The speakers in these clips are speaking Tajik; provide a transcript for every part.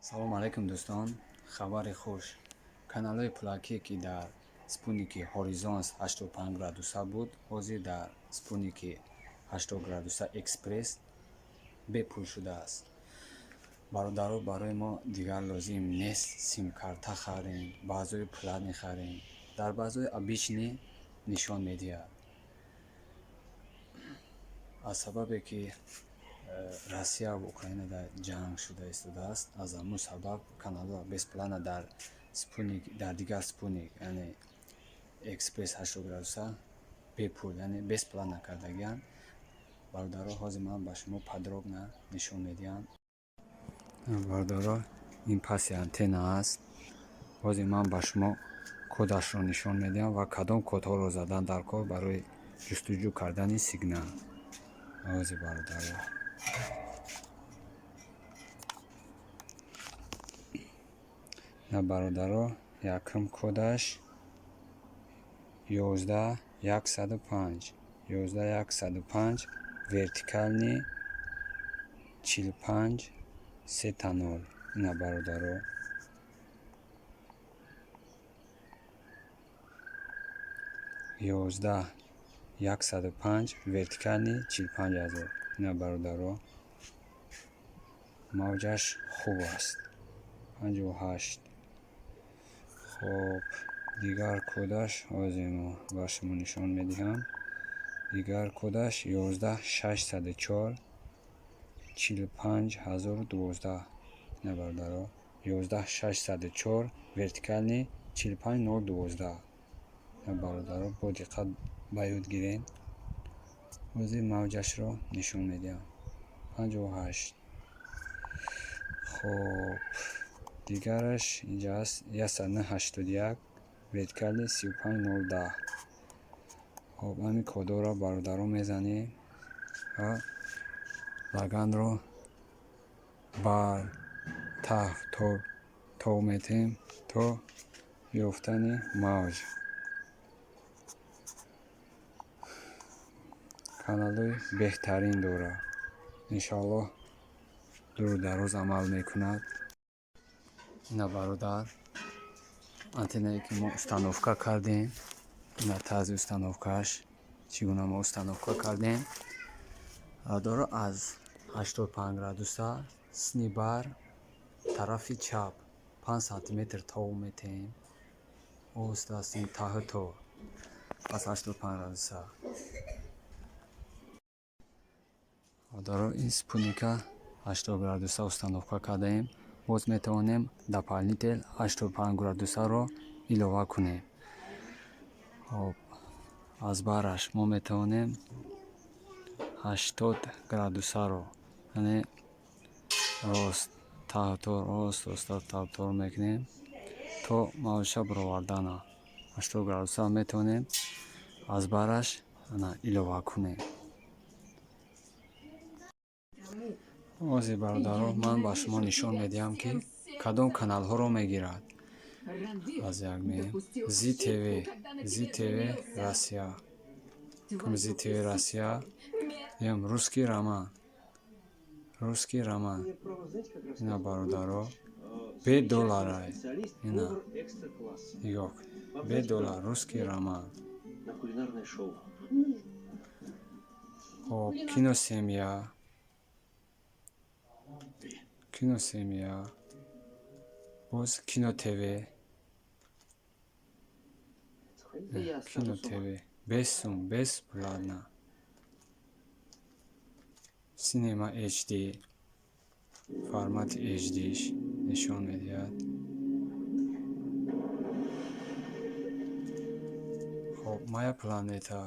Салом алайкум, дӯстон! Хабари хуш: каналҳои пулакие, ки дар спутники Хоризонт 85 градуса буд, ҳозир дар спутники 80 градуса Экспресс бепул шудааст. Бародаро, барои мо дигар лозим нест симкарта харем, баъзои платный харем. Дар баъзои обычный нишон медиҳад. Аз сабабе ки Россияву Украина дар ҷанг шуда истодааст, аз ҳамун сабаб каналҳо бесплатно дар спутник, дар дигар спутник, яъне Экспресс 80 градуса, бепул, яъне бесплатно кардагианд. Бародаро, ҳозир ман ба шумо подробно нишон медиҳам. Бародаро, ин паси антенна аст. Ҳозир ман ба шумо кодашро нишон медиҳам ва кадом кодҳоро задан дар кор барои ҷустуҷӯ кардани сигнал. Ҳозир, бародаро, на, бародаро, якум кодаш 11105, 11105, вертикальный 45000. Ина, бародаро, 11105, вертикальный 45 000. Ина, бародаро, мавҷаш хуб аст, 58. Хоб, дигар кодаш ҳозир мо ба шумо нишон медиҳам. Дигар кодаш 11604, 45012. Ина, бародаро, 11604, вертикальный 45012. Ина, бародаро, бо диққат ба ёд гиред. Ҳозир мавҷашро нишон медиҳам: 58. Хоб, дигараш инҷа аст: 181, вертикальный 35010. Хоб, ҳамин кодҳоро, бародаро, мезанем ва лаганро бар таҳ тов метем то ёфтани мавҷ. Каналҳои беҳтарин дорад, иншоаллоҳ, дуру дароз амал мекунад. Ина, бародар, антеннае, ки мо установка кардем. Ина тарзи установкааш, чӣ гуна мо установка кардем. Дора аз 85 градуса сини бар тарафи чап 5 сантиметр тов метаҳем, оҳиста сини таҳу то аз 85 градуса. Бародаро, ин спутника 80 градуса установка кардаем. Боз метавонем дополнительно 85 градусаро илова кунем. Хоб, аз бараш мо метавонем 80 градусаро, яъне рост таҳтор, рост роста таҳтор мекунем то мавҷша баровардана. 80 градуса метавонем аз бараш илова кунем. Ҳозир, бародаро, ман ба шумо нишон медиҳам, ки кадом каналҳоро мегирад. Аз як меем ЗТВ, ЗТВ Россия, ЗТВ Россия, ем Русский роман, Русский роман. Ина, бародаро, бе долларай. Ина нигоҳ кунед, бе доллар Русский роман. Хоб, Киносемья, Киносемья, боз Кино ТВ, Кино ТВ без сум, бесплатно. Синема HD, формати HDш нишон медиҳад. Хоб, Моя планета,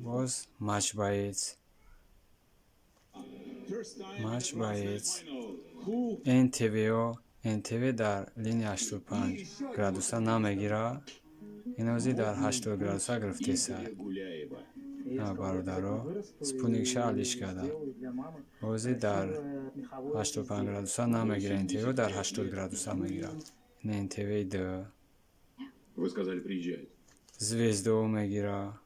боз Матч боец, Матч боец, НТВО. НТВ дар линия 85 градуса намегирад. Ин ҳозир дар 80 градуса гирифтеса. Бародаро, спутникша алиш карда. Ҳозир дар 85 градуса намегирад НТВ, дар 80 градуса мегирад. НТВ д Вы сказали, приезжает. Звезду мегира,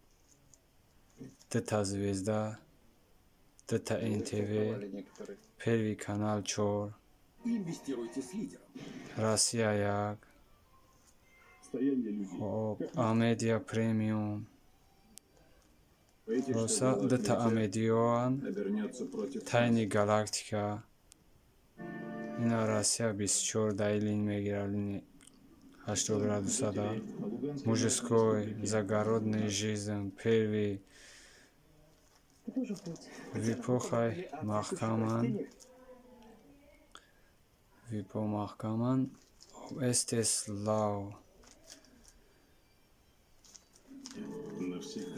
дута Звезда. Дута НТВ, Первый канал чор, Россия як, хоб, Амедиа Премиум, роса дута Амедиоан, Тайны галактика, ина Россия 24 дай лин мегирад, лини 80 градусада, Мужской, Загородная жизнь, Первый, випохай маҳкаман, випо маҳкаман, СТС Лав,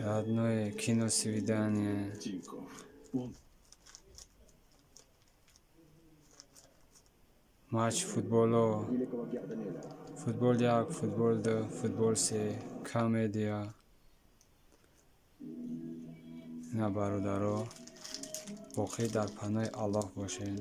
Родное киносвидание, матч футболо, футбол як, футбол ду, футбол се, комедия. Ина, бародаро, боқӣ дар паноҳи Аллоҳ бошед.